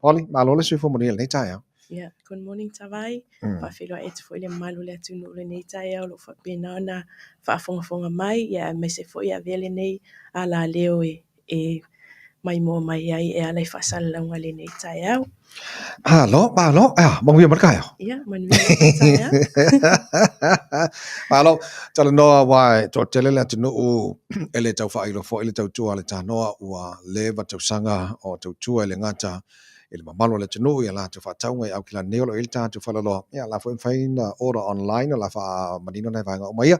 Polly, malo le soifua manuia i lenei taeao. Yeah, good morning Tavai. Faafeiloai atu foi i le mamalu o le atunuu i lenei taeao o lo o faapena ona faafogafoga mai, ia aemaise foi e avea lenei alaleo e maimoa mai ai e ala i faasalalauga i lenei taeao. Malo, malo, ah, manuia ma le taeao. Ia, manuia lava le taeao. Malo, talanoa aua e toatele le atunuu e le tau faailoa foi le tautua a le Tanoa ua leva tausaga o tautua e le gata i le mamalu o le atunuu i a latou faatauga i Aukilani nei o lo o i ai le tatou faleoloa. Ia, o la foi e mafai ona order online, o le a faamanino nai vaega uma ia.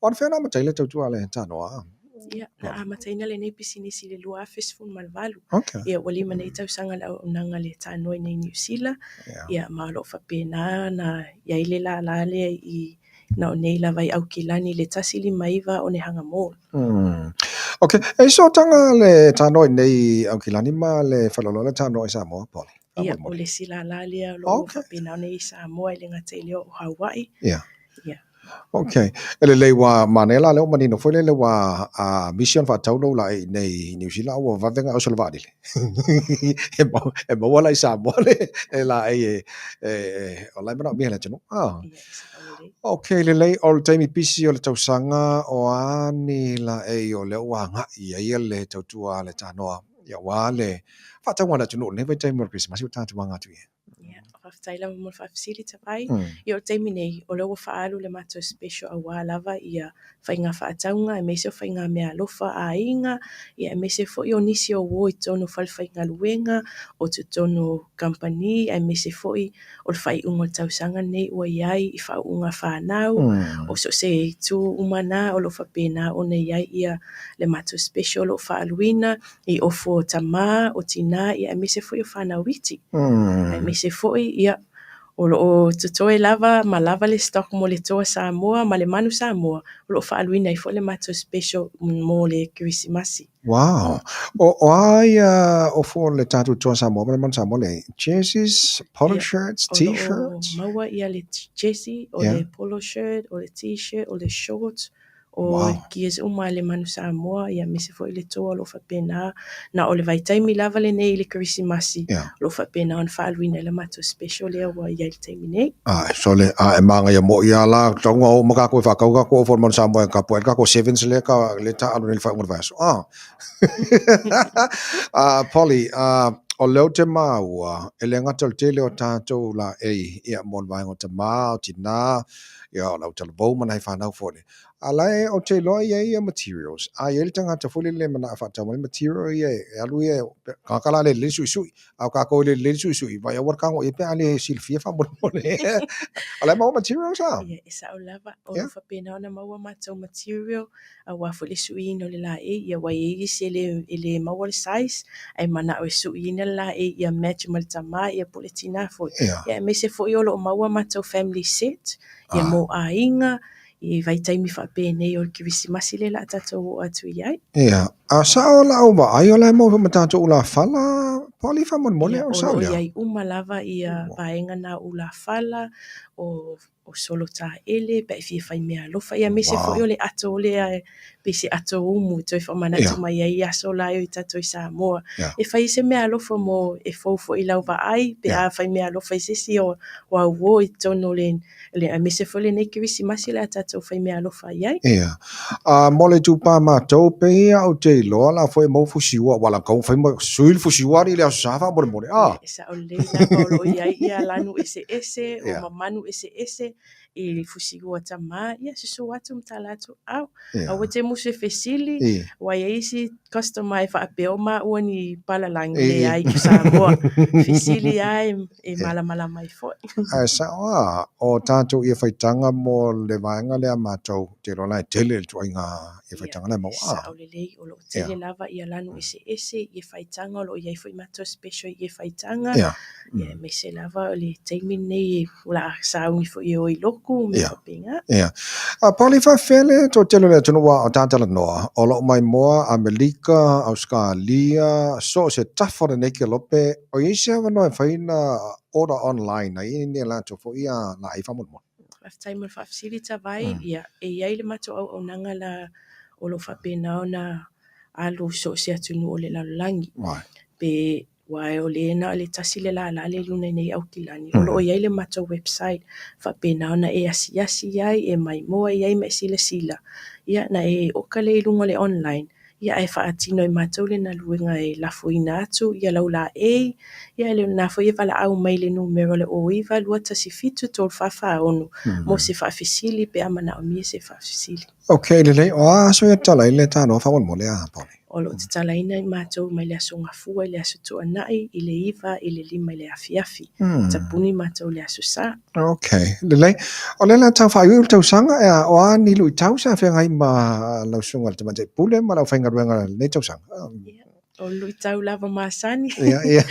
O anafea na amata ai le tautua a le Tanoa? Ia, na amataina lenei pisinisi i le 2018. Okay. Ia, ua lima nei tausaga le auaunaga a le Tanoa i nei Niu Sila. Yeah. Ia, ma o lo o faapena ona i ai le lālā lea i na o nei lava i Aukilani i le 159 Onehunga Mall. Ok, e i sootaga le Tanoa i nei Aukilani ma le faleoloa le Tanoa i Samoa, Polly? Ia, o le isi lālā lea o lo o faapena ona i ai i Samoa e le gata i lea o Hawaii. Ia. Ia. Ok, e lelei ua manaia la lea ua manino foi lele ua a misi ona faatau lou laei i nei i Niu Sila a ua vave ona e oso i le vaalele. E maua la i Samoa le laei e o la e manaomia e le atunuu. Ah. Ia, e sao lelei. Ok, lelei, o le taimi pisi o le tausaga o a ni laei o lea ua agai i ai le tautua a le Tanoa ia aua le faatauga a le atunuu i lenei vaitaimi o le Kerisimasi ua tatou aga atu i ai. Ia, faafetai lava mo le faafesili Tavai. Ia, o le taimi nei, o lea ua faaalu le matou special aua lava ia faiga faatauga aemaise o faiga meaalofa a aiga, ia aemaise foi o nisi o uo i totonu o falefaigaluega, o totonu o kamupani, aemaise foi o le faaiuga o le tausaga lenei ua i ai i faauuga fanau, o so o se itu uma na o lo o faapena ona i ai ia le matou special o lo o faaaluina i ofu o tama, o tinā, ia aemaise foi o fanau iti. Aemaise foi, ia, o lo o totoe lava ma lava le stock mo le Toa Samoa ma le Manu Samoa, o lo o faaaluina ai foi le matou special mo le Kerisimasi. Wow! O a ia ofu o le tatou Toa Samoa ma le Manu Samoa lea? Jerseys, polo Ia, shirts, o lo o t-shirts? maua ia le jersey, o le polo shirt, o le t-shirt, o le shorts, o Wow. gears uma a le Manu Samoa, ia aemaise foi le Toa o lo o faapena. Na o le vaitaimi lava lenei i le Kerisimasi, o lo o faapena ona faaaluina ai le matou special lea ua i ai i le taimi nei. Ae, sole, a e magaia moi lava la, tatau ona oo uma tatou e faatau tatou ofu o le Manu Samoa e tapuai ai le tatou sevens lea ta, lea ta alu nei i le faaiuga o le vaiaso. Ah. Ah, Polly, ah, o lea ou te maua, e le gata o le tele o tatou laei, ia, mo le vaega o tama, o tina, ia, o le autalavou ma nai fanau foi lea. A la e, ou te iloa e i ai ia materials. A i ai le tagata foi lele e manao e faatau mai material ia e alu ia, tagata la le lelei suisui. A o tatou e le lelei suisui, vaai aua le tago i ai pe a le silafia faamolemole. O la e maua materials a? Ia, e sao lava. O lo o faapena ona maua matou material aua foi le suiina o le laei. Ia, ua i ai isi e le, e le maua le size, ae manao e suiina le laei ia match ma le tama ia po o le tina foi. Ia. Ia, aemaise foi o lo o maua matou family set, ia mo aiga, i vaitaimi faapenei o le Kerisimasi lea o le a tatou oo atu i ai. Ia, a sao lau vaai o la e maua foi ma tatou ulafala, Polly faamolemole, Ia, o o sao lo o lea? i ai uma lava ia vaega na o ulafala, o o solo taele pe a e fia fai meaalofa, ia aemaise foi o le ato lea e pei se ato umu e toe faamanatu mai ai aso la e o i tatou i Samoa. E fai ai se meaalofa mo e fou foi i lau vaai pe a fai meaalofa i se isi o au uo i totonu o le le aemaise foi lenei Kerisimasi o le a tatou fai meaalofa i ai. Ia. A mo le itupa matou, pei lava ou te iloa la foi e maua fusiua, aua la tau fai ma sui le fusiua alii i le Aso Sa faamolemole. A. Ia, e sao lelei lava o lo o i ai ia lanu eseese, o mamanu eseese i fusiua tama, ia susu atu ma tala atu, au, aua e te musu e fesili, aua e i ai isi customer e faapea o maua ni palalagi leai o Samoa. Fesili lava e malamalama ai foi. Ae sao lava, o tatou ia faitaga mo le vaega lea matou te iloa la e tele le ituaiga ia faitaga la e maua. Ia, sao lelei, o lo o tele lava ia lanu eseese ia faitaga, o lo o i ai foi matou special ia faitaga. Ia. Ia, aemaise lava o le taimi lenei o le a sauni foi e o i lotu ma mea faapena. Ia. A Polly, faafefea le toatele o le atunuu aua o ta talanoa, o lo o maimoa Amelika, Ausetalia, so o se tafa o lenei kelope, o i ai se avanoa e mafai ona order online ai ni a latou foi ia laei faamolemole? Faafetai mo le faafesili Tavai. Ia, e i ai le matou auaunaga la o lo o faapena ona alu i so o se atunuu o le lalolagi. Pe. Aua o lea na o le tasi le lala le luna i nei Aukilani, o lo o i ai le matou website, faapena ona e asiasi ai, e maimoa i ai ma e silasila, ia na e oka lea i luga o le online, ia ae faatino e matou le galuega e lafoina atu ia lau laei, ia le na foi e valaau mai le numera o le 09 217 3446 mo se faafesili pe a manaomia se faafesili. Ok, lelei. O a aso e tatala ai le tanoa faamolemole a Pauli? O lo o tatalaina i matou mai le Aso Gafua i le Aso Tuanai i le 9 i le 5 i le afiafi. Tapuni matou i le Aso Sa. Ok, lelei. O lea la tau faaiuiu le tausaga, ea, o a ni luitau sa feagai ma lau susuga i le Tamaitai Pule ma le aufaigaluega i lenei tausaga? Ia, o le luitau lava masani. Ia, ia.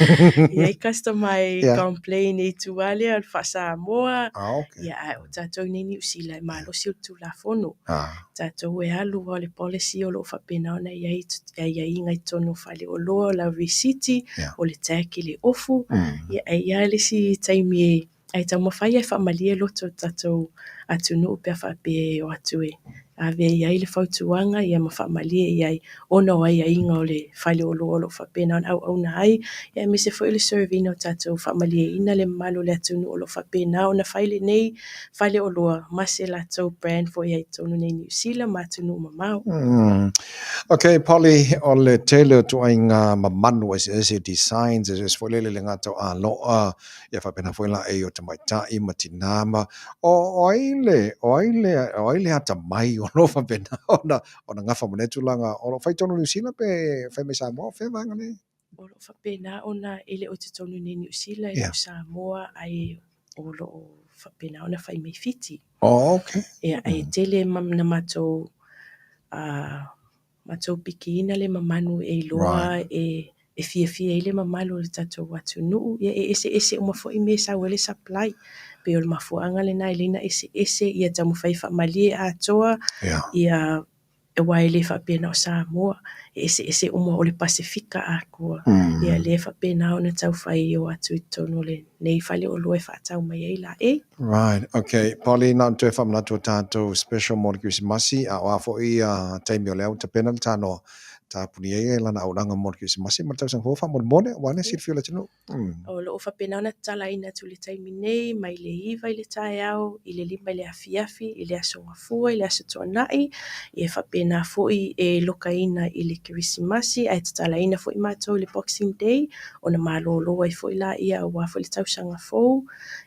E i ai customer e complain i tua lea o le faa-Samoa. Ah, ok. Ia, ae o tatou nei Niu Sila e malosi o le Tulafono. Ah. Tatou e alu o le policy o lo o faapena ona i ai aiaiga i totonu o faleoloa, o lau risiti, o le tag i le ofu. Ia, e i ai le isi taimi e ae taumafai e faamalie loto o tatou atunuu pe a faapea e o atu e ave i ai le fautuaga ia ma faamalie i ai ona o aiaiga o le faleoloa o lo o faapena ona auauna ai, ia aemaise foi o le serve ina o tatou faamalieina le mamalu o le atunuu o lo o faapena ona fai lenei faleoloa ma se latou brand foi ai totonu nei Niu Sila ma atunuu mamao. Ok, Polly, o le tele o ituaiga mamanu eseese, designs eseese foi lele le gata o aloa, ia faapena foi laei o tamaitai ma tinā ma o, o ai le, o ai le, o ai le atamai o lo o faapena ona, ona gafa ma lea tulaga, o lo o fai tonu i Niu Sila pe fai mai Samoa, o fea vaega nei? O lo o faapena ona e le o totonu nei Niu Sila, e le o Samoa, ae o lo o faapena ona fai mai Fiti. Oh, okay. Ia, e tele na matou, matou pikiina le mamanu e iloa e e fiafia ai le mamalu o le tatou atunuu. Ia, e eseese uma foi mea e sau ai le supply. Pei o le mafuaaga lena e lei na eseese ia taumafai e faamalie atoa ia aua e le faapea na o Samoa, e eseese uma o le Pasefika atoa. Ia lea e faapena ona taufai o atu i totonu o lenei faleoloa e faatau mai ai laei. Right, okay. Polly, na ona toe faamanatu o tatou special mo le Kerisimasi, a o a foi taimi o lea ua tapena le tanoa tapuni ai lana auaunaga mo le Kerisimasi ma le tausaga fou faamolemole, aua lea silafia e le atunuu. O lo o faapena ona tatalaina atu i le taimi nei, mai le 9 i le taeao, i le 5 i le afiafi, i le Aso Gafua, i le Aso Tuanai, ia faapena foi e lokaina i le Kerisimasi, ae tatalaina foi matou i le Boxing Day, ona malolo ai foi laia aua foi le tausaga fou.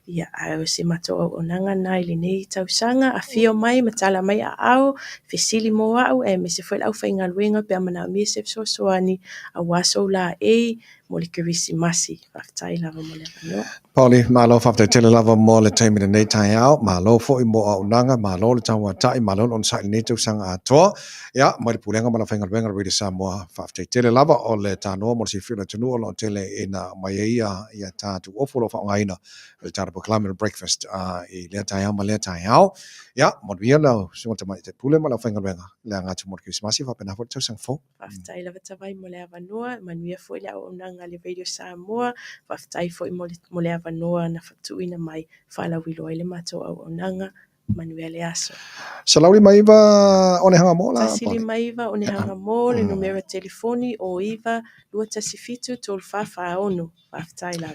Ia, ae o se matou auaunaga lena i lenei tausaga, afio mai ma tala mai aao, fesili mo au, aemaise foi le aufaigaluega pe a manaomia se fesoasoani aua sou laei mo le Kerisimasi. Faafetai lava mo le avanoa. Polly, malo faafetai tele lava mo le taimi lenei taeao, malo foi mo auaunaga, malo le tauatai, malo le onosai i lenei tausaga atoa. Ia, mai le Pulega ma le Aufaigaluega a le Radio Samoa, faafetai tele lava o le tanoa mo le silafia o le atunuu o lo o tele ina aumai ai ia tatou ofu o lo o faaaogaina i le tatou polokalame o le breakfast i lea taeao ma lea taeao. Ia, manuia lau Susuga Tamaitai Pule ma le aufaigaluega i le aga atu mo le Kerisimasi faapena foi le tausaga fou. Faafetai lava Tavai mo le avanoa, manuia foi le auaunaga a le Radio Samoa, faafetai foi mo le, mo le avanoa na tuuina mai faalauiloa ai le matou auaunaga, manuia le aso. 159 Onehagamo la. 159 Onehagamo, le numera telefoni o 9 217 3446. Faafetai lava.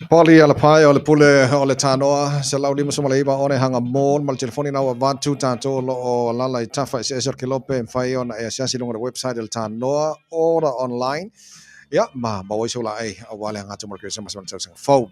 Polly Alapai o le pule o le tanoa 159 Onehagamo ma le telefoni na ua avatu tatou o lo o alala i tafa eseese o le kelope e mafai ona e asiasi i luga o le website o le tanoa order online. Ia, ma maua ai sou laei aua le aga atu mo le Kerisimasi ma le tausaga fou.